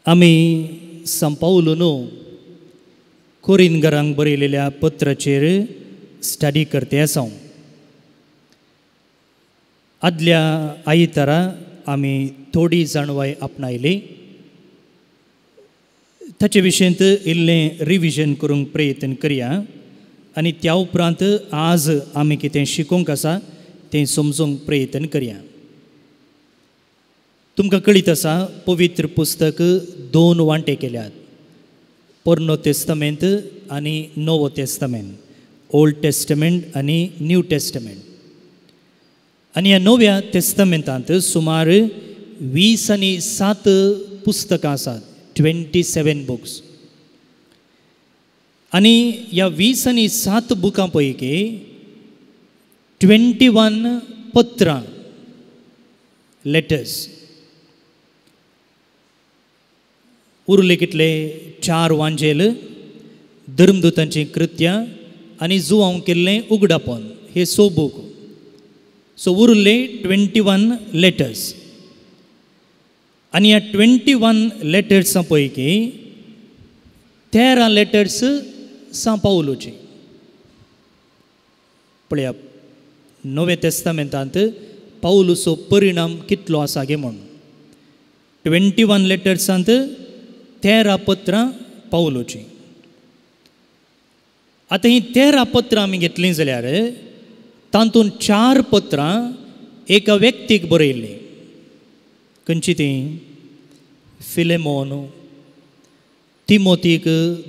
आमी सांव पावलून कोरिंथकारांक बरयलेल्या पत्राचेर स्टडी करते आसा. आदल्या आयतारा आमी थोडी जाणवाय आपणायली, ताचे विशयंत इल्लें रिविजन करूंक प्रयत्न करया आनी त्या उपरांत आज आमी कितें शिकोवंक आसा तें समजूंक प्रयत्न करया. तुमकां कळीत आसा पवित्र पुस्तक दोन वांटे केल्यात, पोरनो तेस्तामेंत आनी नवो तेस्तामेंत, ओल्ड टेस्टमेंट आनी न्यू टेस्टमेंट. आनी ह्या नव्या तेस्तामेंतांत सुमार 27 पुस्तकां आसात, 27 बुक्स. आनी ह्या 27 बुकां पैकी 21 पत्रां, लेटर्स. उरले कितले? 4 वांजेल, धर्मदूतांचीं कृत्यां आनी जुवांव केल्लें उगडापण, हे 6 बूक. सो उरले 21 लेटर्स. आनी ह्या 21 लेटर्सां पैकी 13 लेटर्स सांव पावलूची. पळया नव्या तेस्तामेंतांत पावलूचो परिणाम कितलो आसा गे म्हूण. 21 लेटर्सांत 13 पत्रां पावलूची. आतां हीं 13 पत्रां आमी घेतलीं जाल्यार तातूंत 4 पत्रां एका व्यक्तीक बरयल्लीं. खंयची तीं? फिलेमोन, तिमोतीक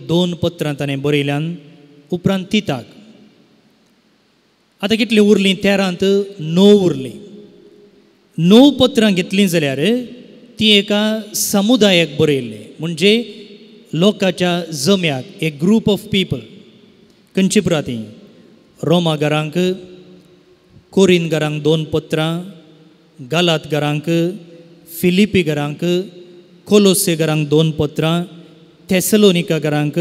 2 पत्रां ताणें बरयल्यान, उपरांत तिताक. आतां कितलीं उरलीं? 13 9 उरलीं. 9 पत्रां घेतलीं जाल्यार ती एका समुदायाक बरयल्ली, म्हणजे लोकांच्या जम्याक, एक ग्रूप ऑफ पीपल. खंयची पुरा ती? रोमा घरांक, कोरिन घरांक 2 पत्रां, गालात घरांक, फिलिपी घरांक, कोलोसे घरांक 2 पत्रां, थेसलोनिका घरांक,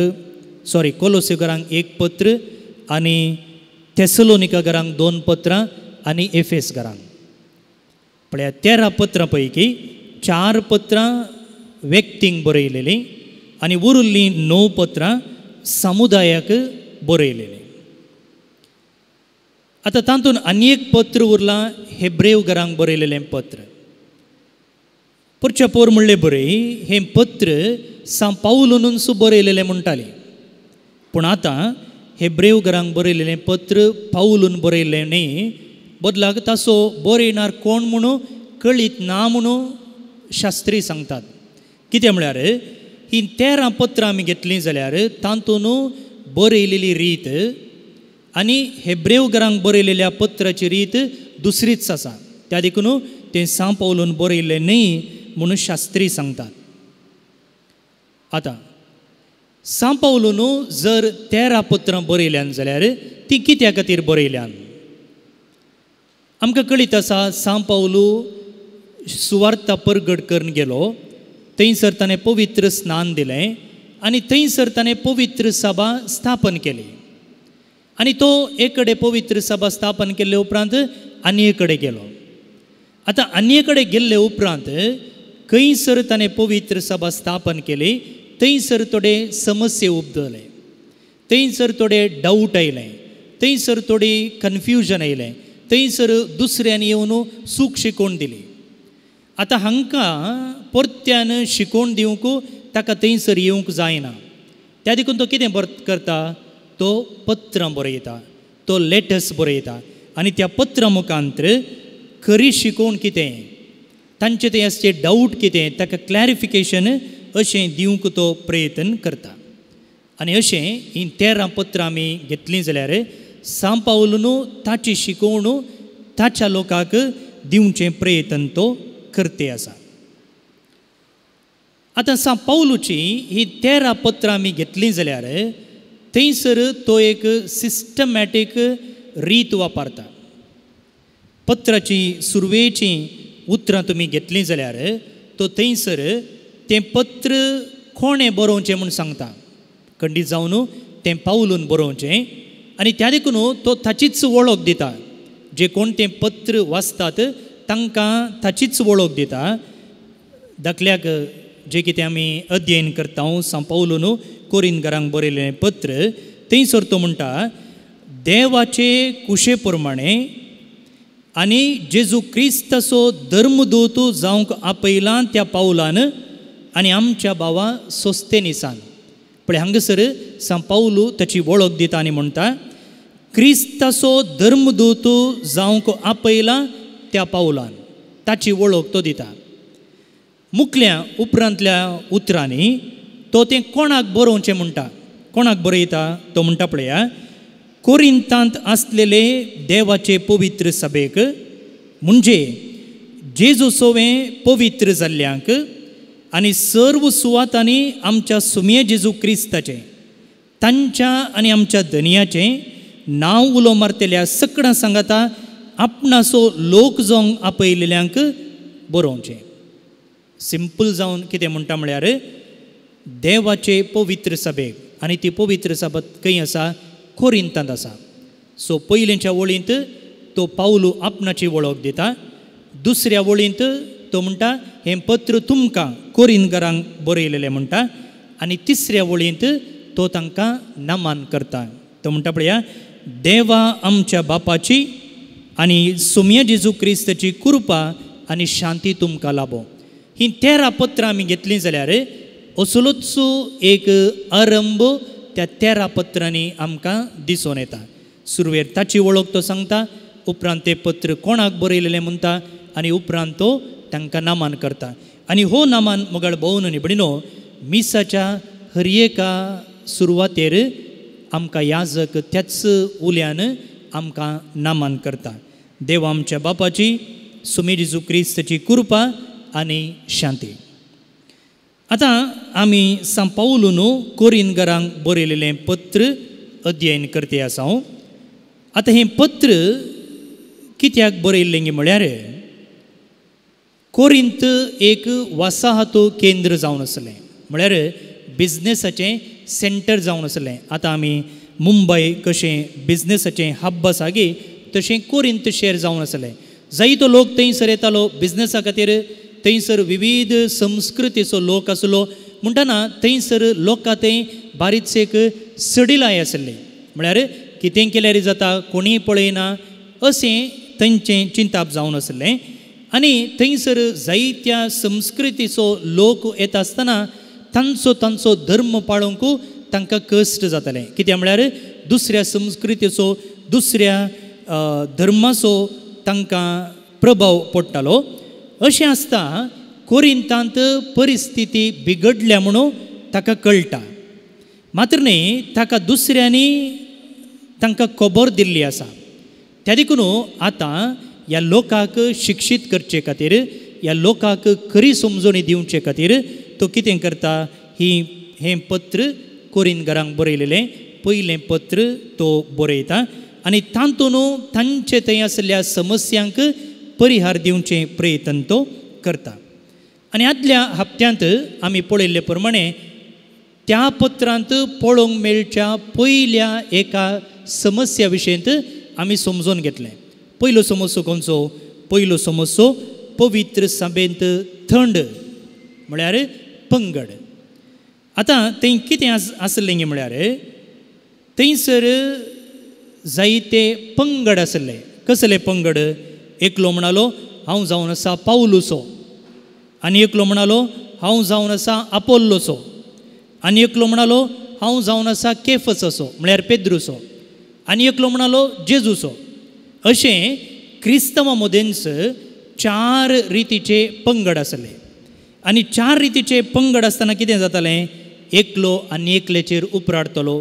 सॉरी कोलोसे घरांक 1 पत्र आनी थेसलोनिका घरांक 2 पत्रां आनी एफेस घरांक. पळया 13 पत्रां पैकी 4 पत्रां व्यक्तींक बरयलेलीं आनी उरिल्लीं 9 पत्रां समुदायाक बरयलेलीं. आतां तातूंत आनी एक पत्र उरलां, हेब्रेव घरांक बरयलेलें पत्र. पोरच्या पोर म्हणलें बरय हें पत्र सांव पावलूनच बरयलेलें म्हणटालीं, पूण आतां हेब्रेव घरांक बरयलेलें पत्र पावलून बरयलें न्ही, बदलाक ताचो बरयणार कोण म्हणून कळीत ना म्हणून शास्त्री सांगतात. कितें म्हळ्यार हीं 13 पत्रां आमी घेतलीं जाल्यार तातूंत बरयलेली रीत आनी हेब्रेव घरांक बरयलेल्या पत्राची रीत दुसरीच आसा, त्या देखून तें सांव पावलून बरयल्लें न्ही म्हणून शास्त्री सांगतात. आतां सांव पावलून जर 13 पत्रां बरयल्यान जाल्यार तीं कित्या खातीर बरयल्यान? आमकां कळीत आसा सांव पावलू सुवार्ता परगट करून गेलो, थंयसर ताणें पवित्र स्नान दिलें आनी थंयसर ताणें पवित्र सभा स्थापन केली. आनी तो एक कडेन पवित्र सभा स्थापन केले उपरांत आनी एक कडेन गेलो. आतां आनी एक कडेन गेल्ले उपरांत खंयसर ताणें पवित्र सभा स्थापन केली थंयसर थोडे समस्ये उपजले, थंयसर थोडे डावट आयले, थंयसर थोडी कन्फ्युजन आयलें, थंयसर दुसऱ्यांनी येवन चूक शिकोवन दिली. आतां हांकां परत्यान शिकोवन दिवंक ताका थंयसर येवंक जायना, त्या देखून तो कितें करता? तो पत्रां बरयता, तो लेटर्स बरयता आनी त्या पत्रां मुखांतर खरी शिकोवन कितें, तांचे तें आसचे डावट कितें, ताका क्लॅरिफिकेशन अशें दिवंक तो प्रयत्न करता. आनी अशें हीं 13 पत्रां आमी घेतलीं जाल्यार सांव पावलून ताची शिकोवण ताच्या लोकांक दिवचें प्रयत्न तो करते आसा. आतां सांव पावलूची ही 13 पत्रां आमी घेतलीं जाल्यार थंयसर तो एक सिस्टमॅटीक रीत वापरता. पत्राची सुरवेची उतरां तुमी घेतलीं जाल्यार तो थंयसर तें पत्र कोणें बरोवचें म्हूण सांगता, खंडीत जावन तें पावलून बरोवचें आनी त्या देखून तो ताचीच वळख दिता. जे कोण तें पत्र वाचतात तांकां ताचीच वळख दिता. धाकल्याक जें कितें आमी अध्ययन करता सांव पावलून कोरिंतकारांक बरयलें पत्र, थंयसर तो म्हणटा देवाचे कुशे प्रमाणे आनी जेजू क्रिस्ताचो धर्मदूत जावंक आपयला त्या पावलान आनी आमच्या भावा सोस्तेनिसान. पळय हांगासर सांव पावलू ताची वळख दिता आनी म्हणटा क्रिस्ताचो धर्मदूत जावंक आपयला त्या पावलान, ताची वळख तो दिता. मुखल्या उपरांतल्या उतरांनी तो तें कोणाक बरोवचें म्हणटा, कोणाक बरयता तो म्हणटा पळया कोरिंतांत आसलेले देवाचे पवित्र सभेक, म्हणजे जेजू सोवें पवित्र जाल्ल्यांक आनी सर्व सुवातांनी आमच्या सुमये जेजू क्रिस्ताचें, तांच्या आनी आमच्या धनयाचें नांव उलो मारतल्या सकडां सांगाता आपणाचो लोक जावंक आपयलेल्यांक बरोवचें. सिंपल जावन कितें म्हणटा म्हळ्यार देवाचे पवित्र सभेक, आनी ती पवित्र सभा खंय आसा? कोरिंतांत आसा. सो पयलेंच्या वळींत तो पावलू आपणाची वळख दिता, दुसऱ्या वळींत तो म्हणटा हें पत्र तुमकां कोरिंतकारांक बरयलेलें म्हणटा, आनी तिसऱ्या वळींत तो तांकां नमन करता. तो म्हणटा पळया देवा आमच्या बापाची आनी सुमये जेजू क्रिस्ताची कृपा आनी शांती तुमकां लाबो. ही 13 पत्रां आमी घेतलीं जाल्यार असलोच एक आरंभ त्या 13 पत्रांनी आमकां दिसून येता. सुरवेर ताची वळख तो सांगता, उपरांत तें पत्र कोणाक बरयलेलें म्हणटा आनी उपरांत तो तांकां नमन करता. आनी हो नमन मोगाळ भोवन आनी भयणीनो मिसाच्या हर एका सुरवातेर आमकां याजक त्याच उल्यान आमकां नमन करता. देव आमच्या बापाची सुमे जेजू क्रिस्ताची कृपा आनी शांती. आतां आमी सांव पावलून कोरिंतकारांक बरयलेलें पत्र अध्ययन करते आसा. आतां हें पत्र कित्याक बरयल्लें म्हळ्यार कोरिंत एक वसाहत केंद्र जावन आसलें, म्हळ्यार बिजनेसाचें सेंटर जावन आसलें. आतां आमी मुंबय कशें बिजनेसाचें हब आसा गे तशें कोरिंत शहर जावन आसलें. जायतो लोक थंयसर येतालो बिजनेसा खातीर, थंयसर विविध संस्कृतीचो लोक आसलो म्हणटना थंयसर लोकां थंय बारीकच एक सडिलाय आसली, म्हळ्यार कितें केल्यार जाता कोणीय पळयना अशें थंयचें चिंताप जावन आसलें. आनी थंयसर जायत्या संस्कृतीचो लोक येता आसतना तांचो तांचो धर्म पाळोवंक तांकां कश्ट जातालें. कित्याक म्हळ्यार दुसऱ्या संस्कृतीचो दुसऱ्या धर्माचो तांकां प्रभाव पडटालो. अशें आसता कोरिंतांत परिस्थिती बिगडल्या म्हणून ताका कळटा, मात्र न्ही ताका दुसऱ्यांनी तांकां खबर दिल्ली आसा. त्या देखून आतां ह्या लोकांक शिक्षीत करचे खातीर, ह्या लोकांक खरी समजणी दिवचे खातीर तो कितें करता, ही हें पत्र कोरिंतकारांक बरयलेलें पयलें पत्र तो बरयता आनी तातूंत तांचे थंय आशिल्ल्या समस्यांक परिहार दिवचें प्रयत्न तो करता. आनी आदल्या हप्त्यांत आमी पळयल्ले प्रमाणे त्या पत्रांत पळोवंक मेळच्या पयल्या एका समस्या विशयंत आमी समजून घेतलें. पयलो समस्यो खंयचो? पयलो समस्यो पवित्र सभेंत थंड म्हळ्यार पंगड. आतां थंय कितें आसलें म्हळ्यार थंयसर जायते पंगड आसले. कसले पंगड? एकलो म्हणालो हांव जावन आसा पावलूचो, आनी एकलो म्हणालो हांव जावन आसा आपोल्लोचो, आनी एकलो म्हणालो हांव जावन आसा केफसाचो म्हळ्यार पेद्रूचो, आनी एकलो म्हणालो जेजूचो. अशें क्रिस्तांवां मदेंच 4 रितीचे पंगड आसले. आनी 4 रितीचे पंगड आसतना कितें जातालें, एकलो आनी एकल्याचेर उपराडतलो.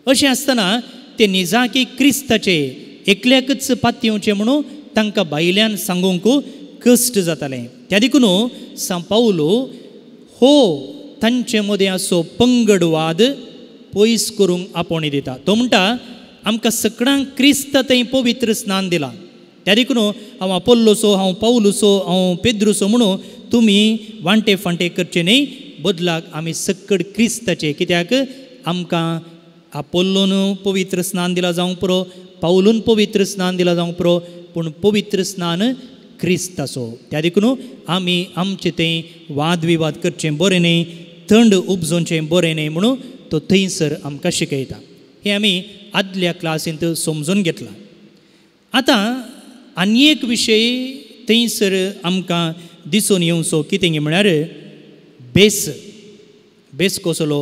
अशें आसतना ते निजाकी क्रिस्ताचे एकल्याकच पातयेवचें म्हणून तांकां भायल्यान सांगूंक कश्ट जातालें. त्या देखून सांव पावलू हो तांचे मदें असो पंगडवाद पयस करूंक आपोवणी दिता. तो म्हणटा आमकां सगळ्यांक क्रिस्त थंय पवित्र स्नान दिलां, त्या देखून हांव आपोल्लोसो, हांव पावलूसो, हांव पेद्रूसो म्हणून तुमी वांटे फांटे करचे न्हय, बदलाक आमी सक्कड क्रिस्ताचे. कित्याक आमकां आपोल्लोन पवित्र स्नान दिलां जावंक पुरो, पावलून पवित्र स्नान दिलां जावंक पुरो, पूण पवित्र स्नान क्रिस्ताचो. त्या देखून आमी आमचे थंय वादविवाद करचें बरें न्ही, थंड उपजोवचें बरें न्ही म्हणून तो थंयसर आमकां शिकयता. हें आमी आदल्या क्लासींत समजून घेतलां. आतां आनी एक विशय थंयसर आमकां दिसून येवचो कितें म्हळ्यार बेस. बेस कसलो?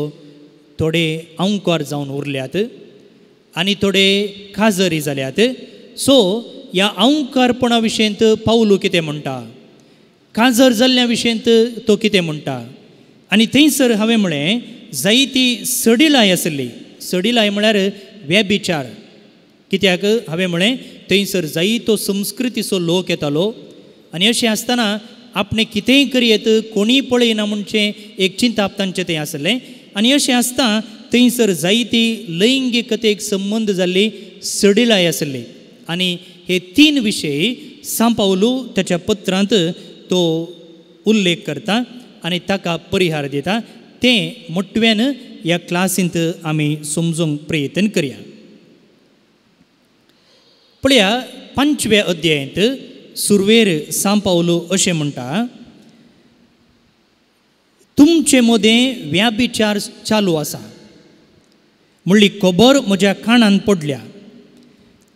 थोडे अंकार जावन उरल्यात आनी थोडे काजरी जाल्यात. सो ह्या अंकारपणा विशयंत पावलू कितें म्हणटा, काजर जाल्ल्या विशयंत तो कितें म्हणटा. आनी थंयसर हांवें म्हळें जायती सडिलाय आसली. सडिलाय म्हळ्यार व्यभिचार. कित्याक हांवें म्हळें थंयसर जायतो संस्कृतीचो लोक येतालो आनी अशें आसतना आपणें कितेंय करयेत कोणीय पळयना म्हणचें एक चिंताप तांचें थंय आसलें. आनी अशें आसता थंयसर जायती लैंगिकतेक संबंद जाल्ली सडिलाय आसली. आनी हे तीन विशय सांव पावलू ताच्या पत्रांत तो उल्लेख करता आनी ताका परिहार दिता. तें मोटव्यान ह्या क्लासींत आमी समजूंक प्रयत्न करया. पळया 5व्या अध्यायांत सुरवेर सांव पावलू अशें म्हणटा, तुमचे मदें व्याभिचार चालू आसा म्हणली खबर म्हज्या कानान पडल्या.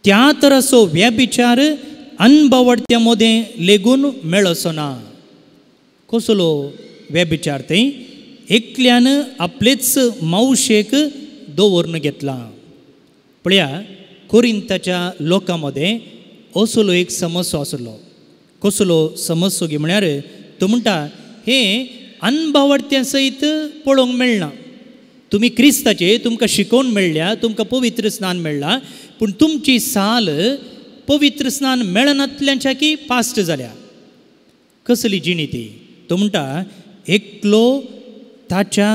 त्या तराचो व्याभिचार अनबावडत्या मदें लेगून मेळचो ना. कसलो व्यभिचार? थंय एकल्यान आपलेच मावशेक दवरून घेतला. पळया कोरिंताच्या लोकां मदें असलो एक समस्या आसलो. कसलो समस्या गी म्हळ्यार तो म्हणटा हें अनबावडत्या सयत पळोवंक मेळना. तुमी क्रिस्ताचे तुमकां शिकोवन मेळ्ळ्या, तुमकां पवित्र स्नान मेळ्ळां, पूण तुमची साल पवित्र स्नान मेळनातल्याच्या की पास्ट जाल्या. कसली जिणी ती? तो म्हणटा एकलो ताच्या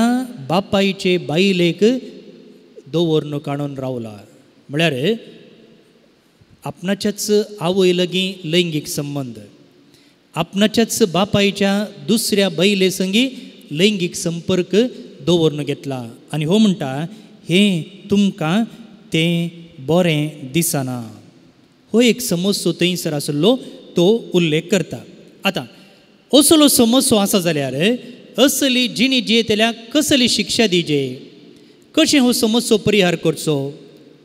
बापायचे बायलेक दवरून काडून रावला. म्हळ्यार आपणाच्याच आवय लागीं लैंगीक संबंद, आपणाच्याच बापायच्या दुसऱ्या बायले संगी लैंगीक संपर्क दवरून घेतला. आनी हो म्हणटा हें तुमकां तें बरें दिसना. हो एक समस्यो थंयसर आसलो तो उल्लेख करता. आतां असलो समस्यो आसा जाल्यार असली जिणी जियेतल्या कसली शिक्षा दिजे, कशें हो समस्यो परिहार करचो?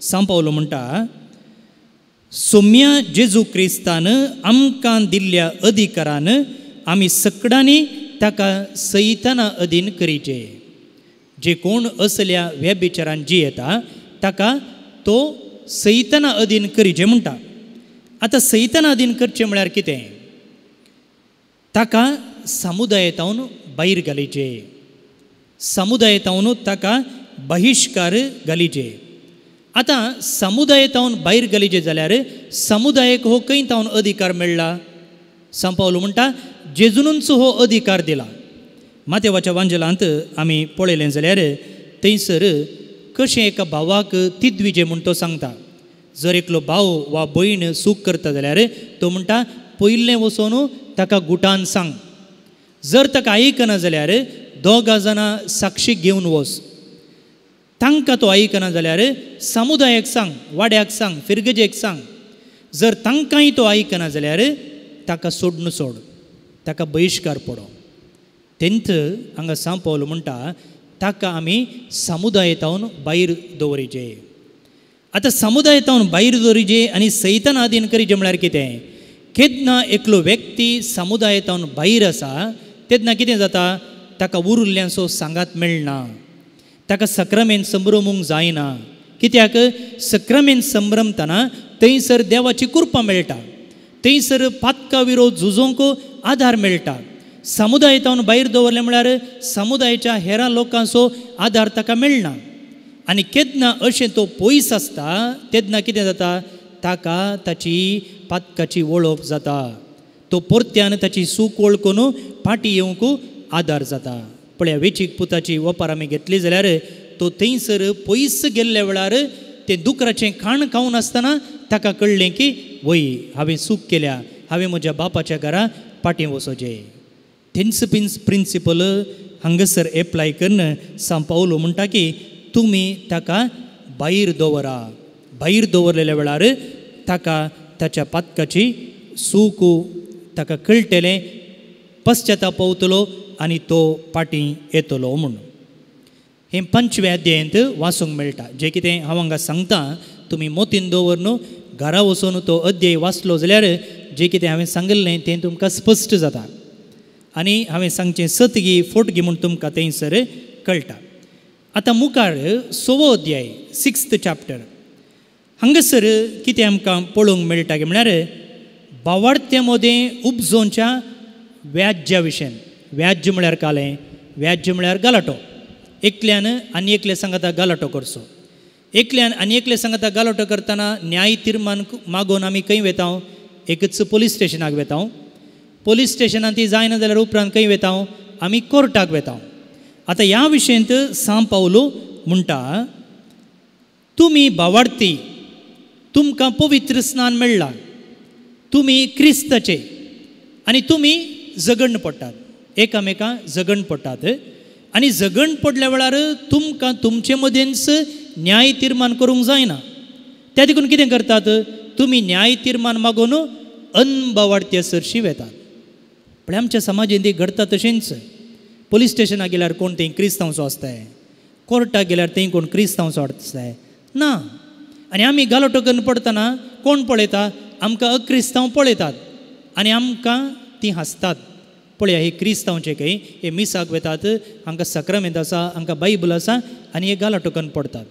सांव पावलो म्हणटा सोम्या जेजू क्रिस्तान आमकां दिल्ल्या अधिकारान आमी सकडांनी ताका सैताना अधीन करीचे. जे कोण असल्या व्यभिचारान जियेता ताका तो सैताना अधीन करीचे म्हणटा. आतां सैताना अधीन करचें म्हळ्यार कितें? ताका समुदायतावन भायर घालीचे, समुदायतावन ताका बहिश्कार घालीचे. आतां समुदायतावन भायर घालीचे जाल्यार समुदायक हो खंय तावन अधिकार मेळ्ळा? सांव पावलो म्हणटा जेजूनच हो अधिकार दिला. मातेवाच्या वांजेलांत आमी पळयलें जाल्यार थंयसर कशें एका भावाक तिद्विजे म्हूण तो सांगता. जर एकलो भाव वा भयण चूक करता जाल्यार तो म्हणटा पयलें वचून ताका गुटान सांग, जर ताका आयकना जाल्यार दोगां जाणां साक्षी घेवन वच, तांकां तो आयकना जाल्यार समुदायाक सांग, वाड्याक सांग, फिरगजेक सांग, जर तांकांय तो आयकना जाल्यार ताका सोडून सोड, ताका बहिश्कार पडो. तेंत हांगा सांव पावलो म्हणटा ताका आमी समुदायतावन भायर दवरिचे. आतां समुदायतावन भायर दवरिचे आनी सैताना अधीन करीचे म्हळ्यार कितें? केन्ना एकलो व्यक्ती समुदायतावन भायर आसा तेन्ना कितें जाता? ताका उरिल्ल्यांचो सांगात मेळना, ताका सक्रामेंत संभ्रमूंक जायना. कित्याक? सक्रामेंत संभ्रमतना थंयसर देवाची कृपा मेळटा, थंयसर पातका विरोध झुजोवंक आदार मेळटा. समुदायतावन भायर दवरलें म्हळ्यार समुदायाच्या हेरां लोकांचो आदार ताका मेळना. आनी केन्ना अशें तो पयस आसता तेन्ना कितें जाता? ताका ताची पातकाची वळख जाता, तो परत्यान ताची चूक वळखून फाटीं येवंक आदार जाता. पळया वेचीक पुताची वपार आमी घेतली जाल्यार तो थंयसर पयस गेल्ल्या वेळार तें दुकराचें खाण खावन आसतना ताका कळ्ळें की वय हांवें चूक केल्या, हांवें म्हज्या बापाच्या घरा फाटीं वचोचें. तेंच प्रिंसिपल हांगासर एप्लाय करून सांव पावलो म्हणटा की तुमी ताका भायर दवरा. भायर दवरलेल्या वेळार ताका ताच्या पातकाची चूक ताका कळटलें, पश्चाताप पावतलो आनी तो फाटीं येतलो म्हूण. हें 5व्या अध्यायांत वाचूंक मेळटा. जें कितें हांव हांगा सांगता तुमी मोतीन दवर न्हू, घरा वचून तो अध्याय वाचलो जाल्यार जें कितें हांवें सांगिल्लें तें तुमकां स्पश्ट जाता आनी हांवें सांगचें सतगी फोटगी म्हूण तुमकां थंयसर कळटा. आतां मुखार 6वो अध्याय, 6th chapter, हांगासर कितें आमकां पळोवंक मेळटा की म्हळ्यार बावाडत्या मदें उपजोवच्या व्याज्या विशयान. व्याज्य म्हळ्यार कालें, व्याज्य म्हळ्यार गलाटो. एकल्यान आनी एकले सांगता गलाटो करचो, एकल्यान आनी एकले सांगता गलाटो करतना न्याय तिर्मान मागोवन आमी खंय वेता? एकच पोलीस स्टेशनाक वेता. पोलीस स्टेशनान ती जायना जाल्यार उपरांत खंय वेता? आमी कोर्टाक वेता. आतां ह्या विशयांत सांव पावलो म्हणटा, तुमी बावाडती, तुमकां पवित्र स्नान मेळ्ळां, तुमी क्रिस्ताचे आनी तुमी झगण पडटात, एकामेकां झगण पडटात आनी झगण पडल्या वेळार तुमकां तुमचे मदेंच न्याय तिर्मान करूंक जायना. त्या देखून कितें करतात? तुमी न्याय तिर्मान मागून अनबावाडत्या सरशी वेतात. पण आमच्या समाजेंत घडटा तशेंच. पोलीस स्टेशनाक गेल्यार कोण थंय क्रिस्तांवचो आसताय, कोर्टाक गेल्यार थंय कोण क्रिस्तांवचो आसताय ना. आनी आमी गालोटो करून पडटना कोण पळयता? आमकां अक्रिस्तांव पळयतात आनी आमकां तीं हांसतात. पळया हे क्रिस्तांवचे खंय हे मिसाक वेतात, हांकां साक्रामेंत आसा, हांकां बायबल आसा आनी हे गालाटो करून पडटात.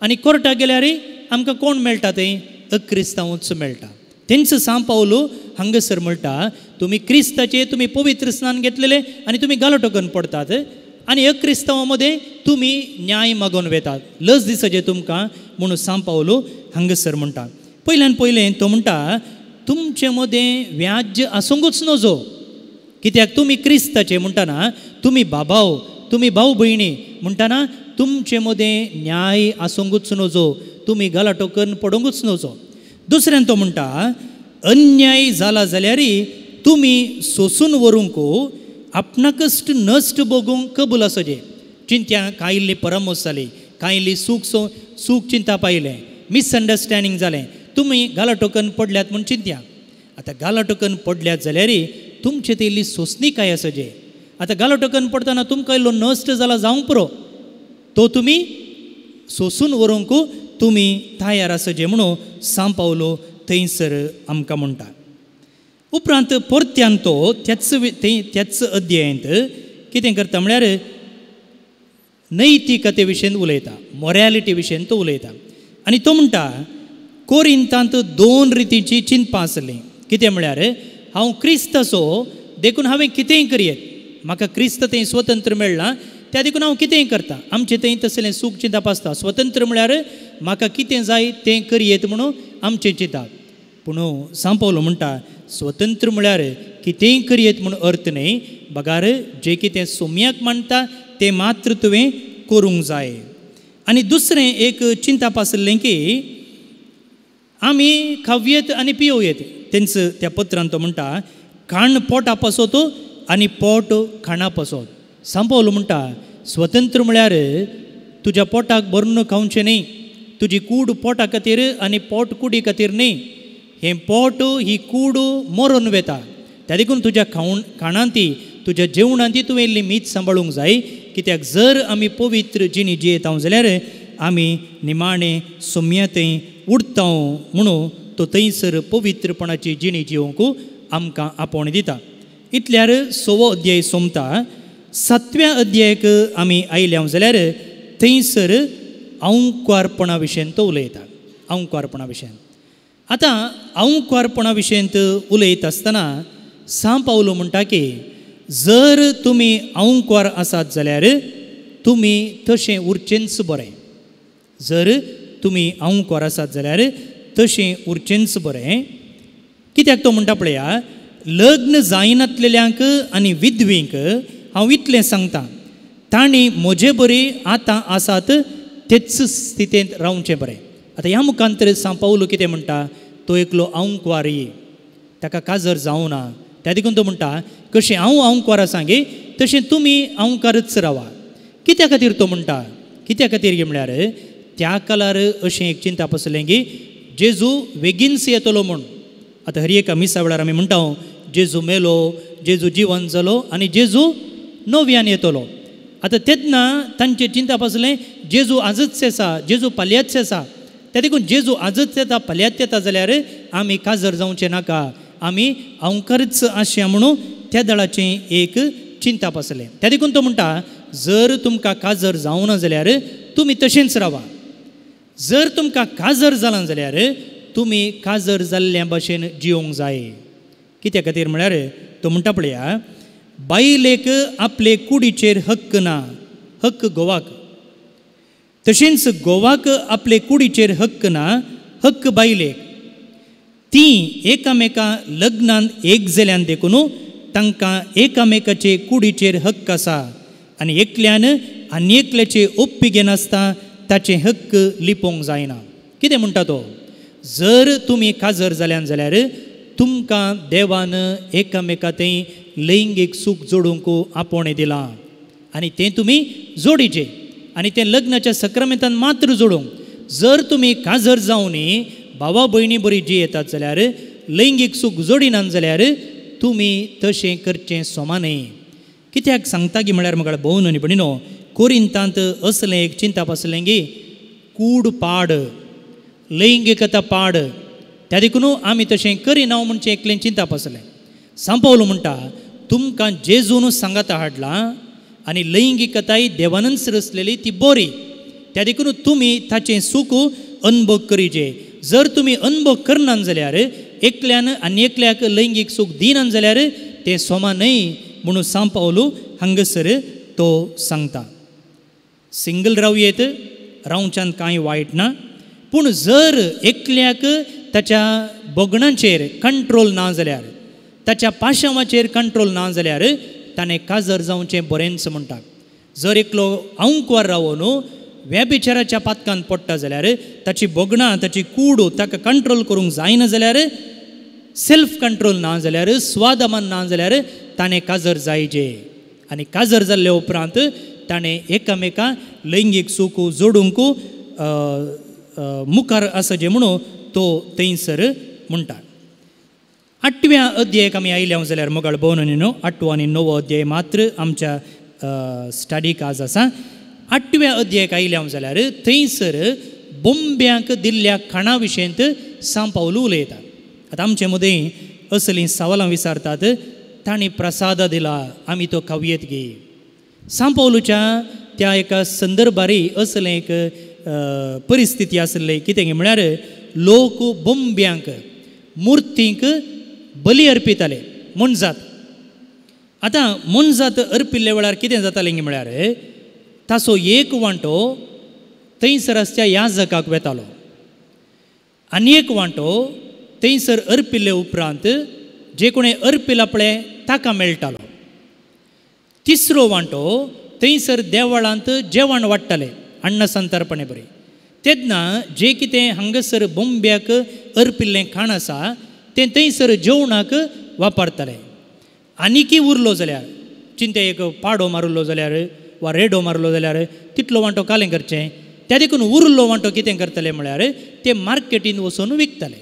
आनी कोर्टाक गेल्यार आमकां कोण मेळटा? थंय अक्रिस्तांवूच मेळटा. तेंच सांव पावलो हांगासर म्हणटा, तुमी क्रिस्ताचे, तुमी पवित्र स्नान घेतलेले आनी तुमी गालोटो करून पडटात आनी अक्रिस्तांवा मदें तुमी न्याय मागोवन वेतात, लज दिसाचें तुमकां म्हणून सांव पावलो हांगासर म्हणटा. पयल्यान पयलें तो म्हणटा, तुमचे मदें व्याज्य आसूंकूच नजो, कित्याक तुमी क्रिस्ताचे म्हणटना तुमी बाबाव, तुमी भाव भयणी म्हणटना तुमचे मदें न्याय आसूंकूच नजो, तुमी गलाटो करून पडोवंकूच नजो. दुसऱ्यान तो म्हणटा, अन्याय जाला जाल्यार तुमी सोसून व्हरूंक आपणाकच नश्ट भोगूंक कबूल आसचें. चिंत्या कांय इल्ली परामोस जाली, कांय इल्ली सूख चिंता पायलें, मिसअंडरस्टँडींग जालें, तुमी गालाटो करून पडल्यात म्हूण चिंत्या. आतां गालाटो करून पडल्यात जाल्यार तुमचे ते इल्ली सोंसणीकाय आसचें. आतां गालाटो करून पडटना तुमकां इल्लो नश्ट जाला जावंक पुरो, तो तुमी सोसून व्हरूंक तुमी तयार आसचें म्हणून सांव पावलो थंयसर आमकां म्हणटा. उपरांत परत्यान तो त्याच अध्यायांत कितें करता म्हळ्यार नैतिकते विशयन उलयता, मोरॅलिटी विशयन तो उलयता. आनी तो म्हणटा, कोरिंतांत 2 रितीची चिंतपां आसलीं. कितें म्हळ्यार हांव क्रिस्त आसो देखून हांवें कितेंय करयेत, म्हाका क्रिस्त थंय स्वतंत्र मेळ्ळां त्या देखून हांव कितेंय करता. आमचें थंय तसलें सूख चिंतप आसता, स्वतंत्र म्हळ्यार म्हाका कितें जाय तें करयेत म्हणून आमचें चिंतप. पूण सांव पावलो म्हणटा, स्वतंत्र म्हळ्यार कितेंय करयेत म्हूण अर्थ न्हय, बगार जें कितें सोम्याक मानता तें मात्र तुवें करूंक जाय. आनी दुसरें एक चिंतप आसलें की आमी खावयेत आनी पियोवयेत. तेंच त्या पत्रान तो म्हणटा, खाण पोटा पासत आनी पोट खाणा पासत. सांव पावलो म्हणटा, स्वतंत्र म्हळ्यार तुज्या पोटाक भरून खावचें न्हय, तुजी कूड पोटा खातीर आनी पोट कुडी खातीर न्हय, हें पोट ही कूड मरून वेता, त्या देखून तुज्या खाणांती तुज्या जेवणांती तुवें इल्ली मीत सांबाळूंक जाय. कित्याक जर आमी पवित्र जिणी जियेता जाल्यार आमी निमाणें सोम्या थंय उडता म्हणून तो थंयसर पवित्रपणाची जिणी जिवंक आमकां आपोवणें दिता. इतल्यार 6वो अध्याय सोंपता. 7व्या अध्यायाक आमी आयल्या जाल्यार थंयसर अंकुरपणा विशयन तो उलयता, अंकुरपणा विशयन. आतां अंकुरपणा विशयंत उलयता आसतना सांव पावलो म्हणटा की जर तुमी अंकुर आसात जाल्यार तुमी तशें उरचेंच बरें. जर तुमी अंकुर आसात जाल्यार तशें उरचेंच बरें. कित्याक तो म्हणटा पळया, लग्न जायनातलेल्यांक आनी विधवींक हांव इतलें सांगता, तांणी म्हजे बरी आतां आसात तेच स्थितींत रावचें बरें. आतां ह्या मुखांतर सांव पावलो कितें म्हणटा, तो एकलो अंकुवारी, ताका काजर जावना, त्या देखून तो म्हणटा कशें हांव अंकुर आसा गे तशें तुमी अंकारच रावा. कित्या खातीर तो म्हणटा, कित्या खातीर गे म्हळ्यार त्या काळार अशें एक चिंतप आसलें की जेजू बेगीनच येतलो म्हूण. आतां हर एका मिसा वेळार आमी म्हणटा जेजू मेलो, जेजू जिवन जालो आनी जेजू नव्यान येतलो. आतां तेन्ना तांचें चिंतप आसलें जेजू आजच आसा, जेजू फाल्यांच आसा. त्या देखून जेजू आजच येता फाल्यांच येता जाल्यार आमी काजर जावचें नाका, आमी अवकरच आसया म्हणून त्या दळाचें एक चिंतप आसलें. त्या देखून तो म्हणटा जर तुमकां काजर जावना जाल्यार तुमी तशेंच रावा, जर तुमकां काजर जालां जाल्यार तुमी काजर जाल्ल्या भाशेन जिवंक जाय. कित्या खातीर म्हळ्यार तो म्हणटा पळया, बायलेक आपले कुडीचेर हक्क ना, हक्क घोवाक, तशेंच घोवाक आपले कुडीचेर हक्क ना, हक्क बायलेक. ती एकामेका लग्नान एक जाल्यान देखून तांकां एकामेकाचे कुडीचेर हक्क आसा आनी एकल्यान आनी एकल्याचे ओप्पी घेनासता ताचे हक्क लिपोवंक जायना. कितें म्हणटा तो, जर तुमी काजर जाल्यान जाल्यार तुमकां देवान एकामेका थंय लैंगीक सूख जोडूंक आपोवणें दिलां आनी तें तुमी जोडीचें आनी तें लग्नाच्या सक्रामेंतान मात्र जोडूंक. जर तुमी काजर जावनी भावा भयणी बरी जी येतात जाल्यार लैंगीक सूख जोडिनात जाल्यार तुमी तशें करचें सोमा न्हय. कित्याक सांगता की म्हळ्यार म्हाका भोवन आनी भयणीनो, कोरिंतांत असलें एक चिंतप आसलें की कूड पाड, लैंगिकता पाड, त्या देखून आमी तशें करिना म्हणचें एकलें चिंतप आसलें. सांपावलो म्हणटा तुमकां जेजून सांगाता हाडला आनी लैंगिकताय देवानच रचलेली ती बरी, त्या देखून तुमी ताचें सूख अनुभव करीचे. जर तुमी अनुभव करनात जाल्यार एकल्यान आनी एकल्याक लैंगीक सूख दिनात जाल्यार तें सोमा न्हय म्हणून सांपावलो हांगासर तो सांगता. सिंगल रावयेत, रावच्यान कांय वायट ना, पूण जर एकल्याक ताच्या भोगणांचेर कंट्रोल ना जाल्यार, ताच्या पाशांवाचेर कंट्रोल ना जाल्यार ताणें काजर जावचें बरेंच म्हणटा. जर एकलो आंकवार रावन व्यभिचाराच्या पातकान पडटा जाल्यार ताची भोगणां, ताची कूड ताका कंट्रोल करूंक जायना जाल्यार, सेल्फ कंट्रोल ना जाल्यार, स्वादमान ना जाल्यार ताणें काजर जायचे. आनी काजर जाल्ले उपरांत ताणें एकामेका लैंगीक सूख जोडूंक मुखार आसचें म्हणून तो थंयसर म्हणटा. आठव्या अध्यायाक आमी आयल्या जाल्यार मोगाळ भोवन न्हू, आठवो आनी णवो अध्याय मात्र आमच्या स्टडीक आज आसा. आठव्या अध्यायाक आयल्या जाल्यार थंयसर बोंब्यांक दिल्ल्या खाणा विशयंत सांपावलो उलयता. आतां आमचे मदीं असलीं सवालां विचारतात, तांणी प्रसाद दिला आमी तो खावयेत गे. सांपावलोच्या त्या एका संदर्भारी असलें एक परिस्थिती आसली कितें म्हळ्यार लोक बोंब्यांक मुर्तींक बली अर्पिताले मोनजात. आतां मोनजात अर्पिल्ल्या वेळार कितें जातालें म्हळ्यार ताचो एक वांटो थंयसर आसच्या याजकाक वेतालो आनी एक वांटो थंयसर अर्पिल्ले उपरांत जे कोणें अर्पिला पळय ताका मेळटालो. तिसरो वांटो थंयसर देवळांत जेवण वाडटाले अन्न संतर्पणे बरें. तेन्ना जें कितें हांगासर बोंब्याक अर्पिल्लें खाण आसा तें थंयसर जेवणाक वापरताले. आनीकी उरलो जाल्यार चिंते एक पाडो मारलो जाल्यार वा रेडो मारलो जाल्यार तितलो वांटो कालें करचें, त्या देखून उरलो वांटो कितें करतले म्हळ्यार ते मार्केटींत वचून विकताले.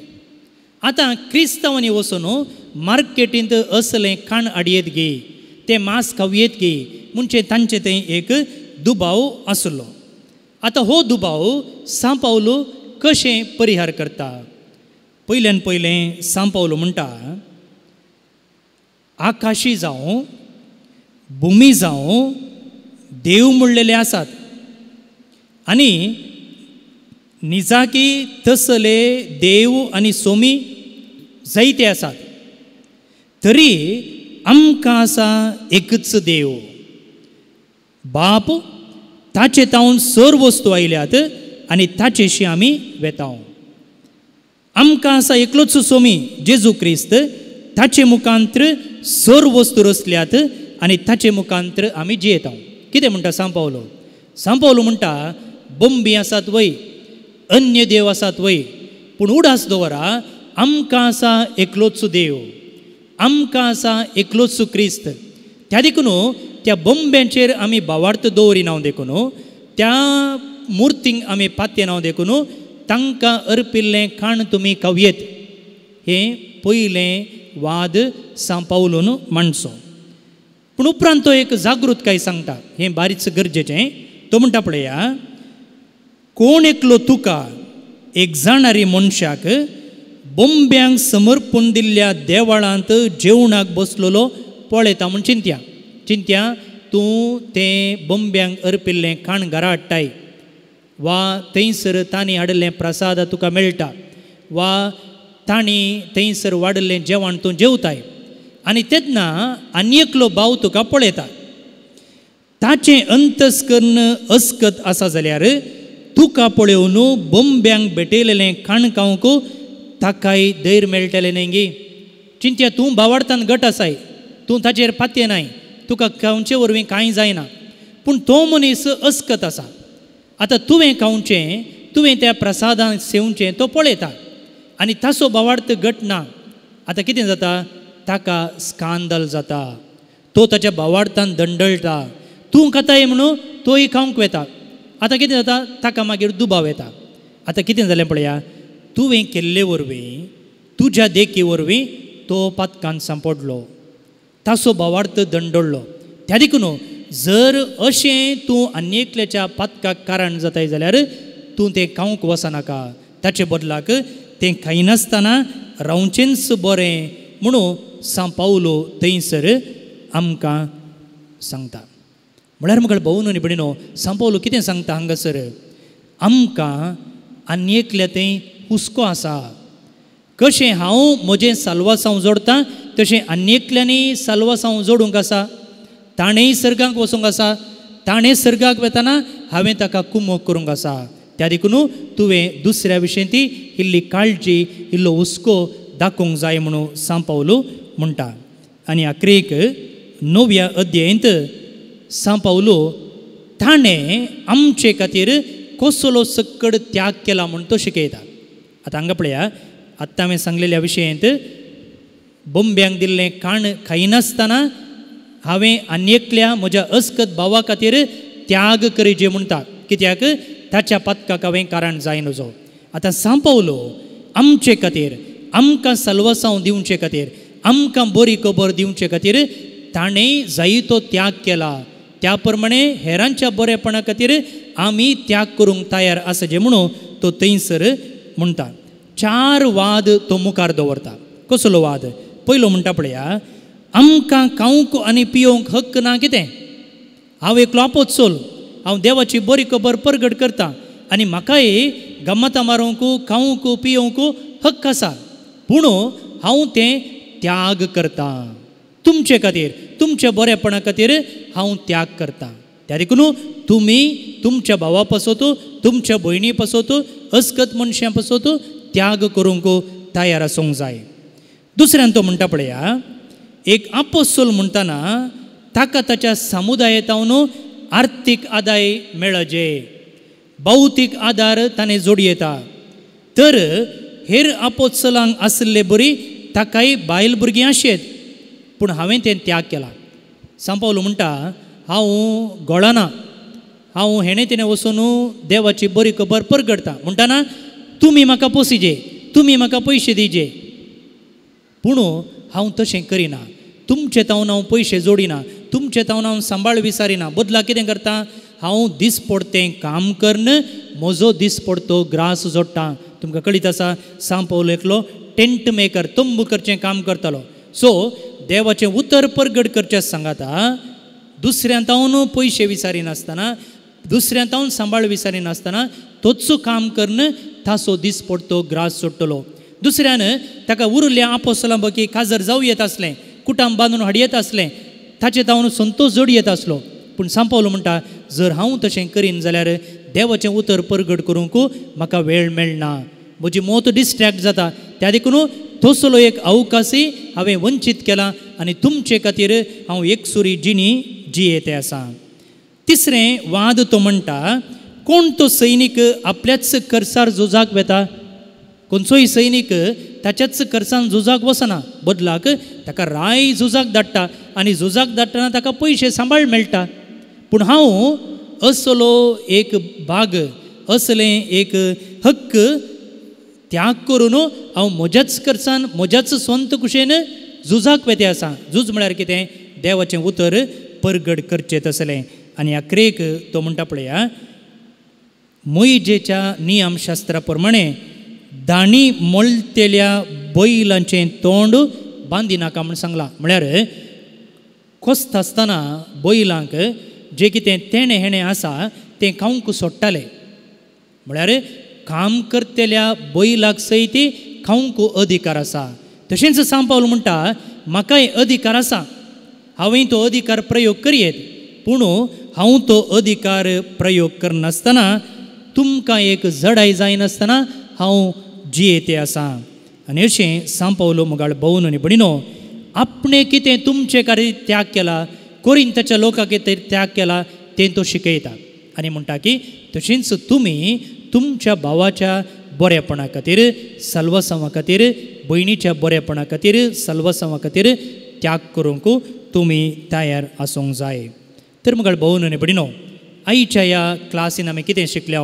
आतां क्रिस्तांवांनी वचून मार्केटींत असलें खाण हाडयेत गे, तें मांस खावयेत गे म्हणजे तांचे थंय एक दुबाव आसलो. आतां हो दुबाव सांपावलो कशें परिहार करता? पयल्यान पयलें सांपावलो म्हणटा, आकाशी जावं भुमी जावं देव म्हणलेले आसात आनी निजाकी तसले देव आनी सोमी जायते आसात, तरी आमकां आसा एकच देव बाप, ताचे तावन सर्व वस्तू आयल्यात आनी ताचेशी आमी वेताव. आमकां आसा एकलोच सोमी जेजू क्रिस्त, ताचे मुखांत्र सर्व वस्तू रचल्यात आनी ताचे मुखांत्र आमी जियेताव. कितें म्हणटा सांपावलो? सांपावलो म्हणटा बोंबी आसात वय, अन्य देव आसात वय, पूण उडास दवरा आमकां आसा एकलोच देव, आमकां आसा एकलोच क्रिस्त. त्या देखून त्या बोंब्यांचेर आमी भावार्थ दवरिना देखून, त्या मुर्तींक आमी पातयेना देखून तांकां अर्पिल्लें खाण तुमी खावयेत. हें पयलें वाद सां पावलून मांडचो. पूण उपरांत तो एक जागृतकाय सांगता, हें बारीच गरजेचें. तो म्हणटा पळया, कोण एकलो तुका एक जाणारी मनशाक बोंब्यांक समर्पून दिल्ल्या देवळांत जेवणाक बसलेलो पळयता म्हूण चिंत्या. चिंत्या तूं तें बोंब्यांक अर्पिल्लें खाण घरा हाडटाय वा थंयसर तांणी हाडिल्लें प्रसाद तुका मेळटा वा तांणी थंयसर वाडिल्लें जेवण तूं जेवताय आनी तेन्ना आनी एकलो भाव तुका पळयता, ताचें अंतस्कर्ण अस्कत आसा जाल्यार तुका पळोवन बोंब्यांक भेटयलेलें खाण खावंक ताकाय धैर्य मेळटलें न्ही गी. चिंत्या तूं भावार्थान गट आसाय, तूं ताचेर पातये नाय, तुका खावचे वरवीं कांय जायना, पूण तो मनीस अस्कत आसा. आतां तुवें खावचें, तुवें त्या प्रसादान सेवचें तो पळयता आनी ताचो भावार्थ गट ना. आतां कितें जाता, ताका स्कांदल जाता, तो ताच्या भावार्थान दंडळटा. तूं खाताय म्हणून तोय खावंक वता. आतां कितें जाता, ताका मागीर दुबाव येता. आतां कितें जालें पळया, तुवें केल्ले वरवीं, तुज्या देखी वरवीं तो पातकान सांपडलो, ताचो भावार्थ दंडळ्ळो. त्या देखून जर अशें तूं आनी एकल्याच्या पातकाक कारण जाताय जाल्यार तूं तें खावंक वचनाका, ताचे बदलाक तें खायनासतना रावचेंच बरें म्हणून सां पावलो थंयसर आमकां सांगता. म्हळ्यार म्हाका भोवन आनी भयणीनो, सां पावलो कितें सांगता हांगासर, आमकां आनी एकल्या थंय हुस्को आसा. कशें हांव म्हजें साल्वासांव जोडटा तशें आनी एकल्यांनी साल्वासांव जोडूंक आसा, ताणेंय सर्गाक वचूंक आसा, ताणें सर्गाक वतना हांवें ताका कुमोक करूंक आसा. त्या देखून तुवें दुसऱ्या विशयी ती इल्ली काळजी, इल्लो हुस्को दाखोवंक जाय म्हणून सां पावलो म्हणटा. आनी आखरेक 9व्या अध्यायंत सां पावलो ताणें आमचे खातीर कसलो सक्कड त्याग केला म्हूण तो शिकयता. आतां हांगा पळया, आत्तां हांवें सांगलेल्या विशयंत बोंब्यांक दिल्लें खाण खायनासतना हांवें आनी एकल्या म्हज्या अस्कत भावा खातीर त्याग करीजे म्हणटा, कित्याक ताच्या पातकाक हांवें कारण जाय नजो. आतां सां पावलो आमचे खातीर, आमकां साल्वासांव दिवचे खातीर, आमकां बरी खबर दिवचे खातीर ताणें जायतो त्याग केला. त्या प्रमाणे हेरांच्या बरेपणा खातीर आमी त्याग करूंक तयार आसा जे म्हणून तो थंयसर म्हणटा. 4 वाद तो मुखार दवरता. कसलो वाद? पयलो म्हणटा पळया, आमकां खावंक आनी पियोवंक हक्क ना कितें? हांव एकलो आपोत्सोल, हांव देवाची बरी खबर परगट करता आनी म्हाकाय गम्मतां मारूंक, खावंक, पियोवंक हक्क आसा, पूण हांव तें त्याग करता तुमचे खातीर, तुमच्या बरेपणा खातीर हांव त्याग करता. त्या देखून तुमी तुमच्या भावा पासत, तुमच्या भयणी पासत, अस्कत मनशां पासत त्याग करूंक तयार आसूंक जाय. दुसऱ्यान तो म्हणटा पळया, एक आपोस्तोल म्हणटना ताका ताच्या समुदायेतावन आर्थीक आदाय मेळजे, भौतीक आदार ताणें जोडयेता. तर हेर आपोस्तलांक आशिल्ले बरी ताकाय बायल भुरगीं आशेत, पूण हांवें तें त्याग केला. सां पावलो म्हणटा, हांव गोळना, हांव हेणें तेणें वचून देवाची बरी खबर परगडटा म्हणटना तुमी म्हाका पोसिजे, तुमी म्हाका पयशे दिजे, पूण हांव तशें करिना. तुमचे तावन हांव पयशे जोडिना, तुमचे तावन हांव सांबाळ विसारिना. बदला कितें करता, हांव दिसपडतें काम करून म्हजो दिसपडतो ग्रास जोडटा. तुमकां कळीत आसा, सां पावलो एकलो टेंट मेकर, तंबू करचें काम करतालो. सो देवाचें उतर परगट करचें सांगाता, दुसऱ्यां तावन पयशे विसारिनासतना, दुसऱ्यां तावन सांबाळ विसारिनासतना तोच काम करून ताचो दिसपडतो ग्रास जोडटलो. दुसऱ्यान ताका उरल्या आपोस्तलां बाकी काजर जावं येत आसलें, कुटाम बांदून हाडयेत आसलें, ताचे तावन संतोश जोडयेत आसलो. पूण सां पावलो म्हणटा, जर हांव तशें करीन जाल्यार देवाचें उतर परगट करूंक म्हाका वेळ मेळना, म्हजी मोत डिस्ट्रॅक्ट जाता. त्या देखून तसलो एक अवकाशय हांवें वंचीत केला आनी तुमचे खातीर हांव एकसुरी जिणी जियेते आसा. तिसरें वाद तो म्हणटा, कोण तो सैनीक आपल्याच खर्चार झुजाक वता? खंयचोय सैनीक ताच्याच खर्चान झुजाक वचना, बदलाक ताका राय झुजाक धाडटा आनी झुजाक धाडटना ताका पयशे सांबाळ मेळटा. पूण हांव असलो एक भाग, असलें एक हक्क त्याग करून हांव म्हज्याच खर्चान, म्हज्याच स्वंत कुशेन झुजाक वेते आसा. झूज म्हळ्यार कितें? देवाचें उतर परगट करचें तसलें. आनी अकरेक तो म्हणटा पळया, मोयजेच्या नियमशास्त्रा प्रमाणे दाणी मोलतेल्या बैलांचें तोंड बांदिनाका म्हूण सांगलां. म्हळ्यार कोसता आसतना बैलांक जें कितें तेणें हेणें आसा तें खावंक सोडटाले. म्हळ्यार काम करतल्या बैलाक सयत खावंक अधिकार आसा. तशेंच सांव पावल म्हणटा म्हाकाय अधिकार आसा, हांवें तो अधिकार प्रयोग करयेत, पूण हांव तो अधिकार प्रयोग करनासतना तुमकां एक जडाय जायनासतना हांव जियेते आसा. आनी अशें सांव पावलो मुगाळ भोवन आनी भणिनो आपणें कितें तुमचे खातीर त्याग केला, कोरिंथाच्या लोकां खातीर त्याग केला तें तो शिकयता. आनी म्हणटा की तशेंच तुमी तुमच्या भावाच्या बरेपणा खातीर, साल्वासांवा खातीर, भयणीच्या बरेपणा खातीर, साल्वासांवा खातीर त्याग करूंक तुमी तयार आसूंक जाय. तर मुखार भोवन आनी भयणीनो, आयच्या ह्या क्लासीन आमी कितें शिकल्या?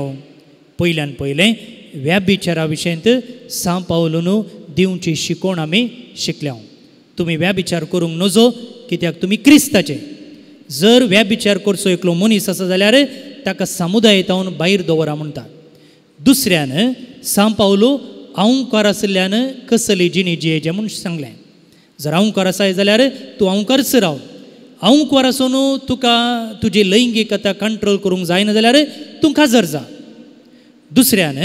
पयल्यान पयलें व्याभिचारा विशयांत सांव पावलून दिवची शिकवण आमी शिकल्या. तुमी व्याभिचार करूंक नजो, कित्याक तुमी क्रिस्ताचे. जर व्याभिचार करचो एकलो मनीस आसा जाल्यार ताका समुदायतावन भायर दवरा म्हणटा. दुसऱ्यान सांव पावलो अहंकार आशिल्ल्यान कसली जिणी जियेचें म्हूण सांगलें. जर अहंकार आसाय जाल्यार तूं अहंकारच राव. अहंकार आसून तुका तुजी लैंगिकता कंट्रोल करूंक जायना जाल्यार तूं काजर जा. दुसऱ्यान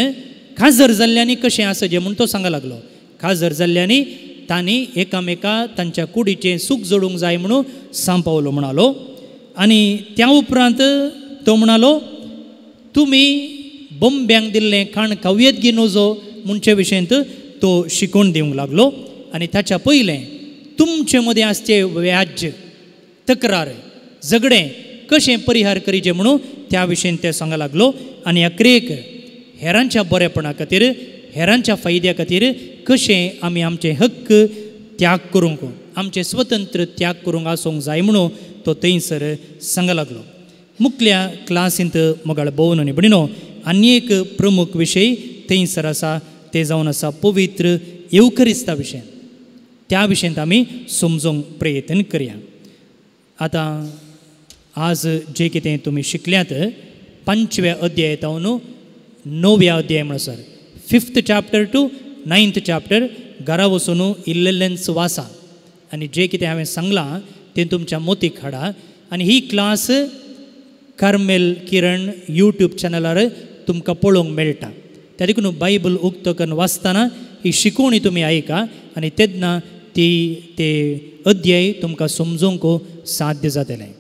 काजर जाल्ल्यांनी कशें आसा जें म्हूण तो सांगा लागलो. काजर जाल्ल्यांनी तांणी एकामेका तांच्या कुडीचें सूख जोडूंक जाय म्हणून सांव पावलो म्हणालो. आनी त्या उपरांत तो म्हणालो तुमी बंब्यांक दिल्लें खाण खावयेत गी नजो म्हणचे विशयंत तो शिकोवन दिवंक लागलो. आनी ताच्या पयलें तुमचे मदें आसचें व्याज्य, तक्रार, झगडें कशें परिहार करीचें म्हणून त्या विशयन ते सांगा लागलो. आनी अकरेक हेरांच्या बरेपणा खातीर, हेरांच्या फायद्या खातीर कशें आमी आमचे हक्क त्याग करूंक, आमचे स्वतंत्र त्याग करूंक आसूंक जाय म्हणून तो थंयसर सांगा लागलो. मुखल्या क्लासींत मोगाळ भोवन आनी भयणीनो आनी एक प्रमुख विशय थंयसर आसा, ते जावन आसा पवित्र येवकरिस्ता विशय. त्या विशयांत आमी समजूंक प्रयत्न करया. आतां आज जे कितें तुमी शिकल्यात 5व्या अध्याय 9व्या अध्याय म्हणसर 5th chapter to 9th chapter घरा वचून इल्लेंच वाचा आनी जे कितें हांवें सांगलां तें तुमच्या मोतीक हाडा. आनी ही क्लास कार्मेल किरण यूट्यूब चॅनलार तुमकां पळोवंक मेळटा. त्या देखून बायबल उक्तो करून वाचतना ही शिकवणी तुमी आयका आनी तेन्ना ती ते अध्याय तुमकां समजूंक साध्य जातलें.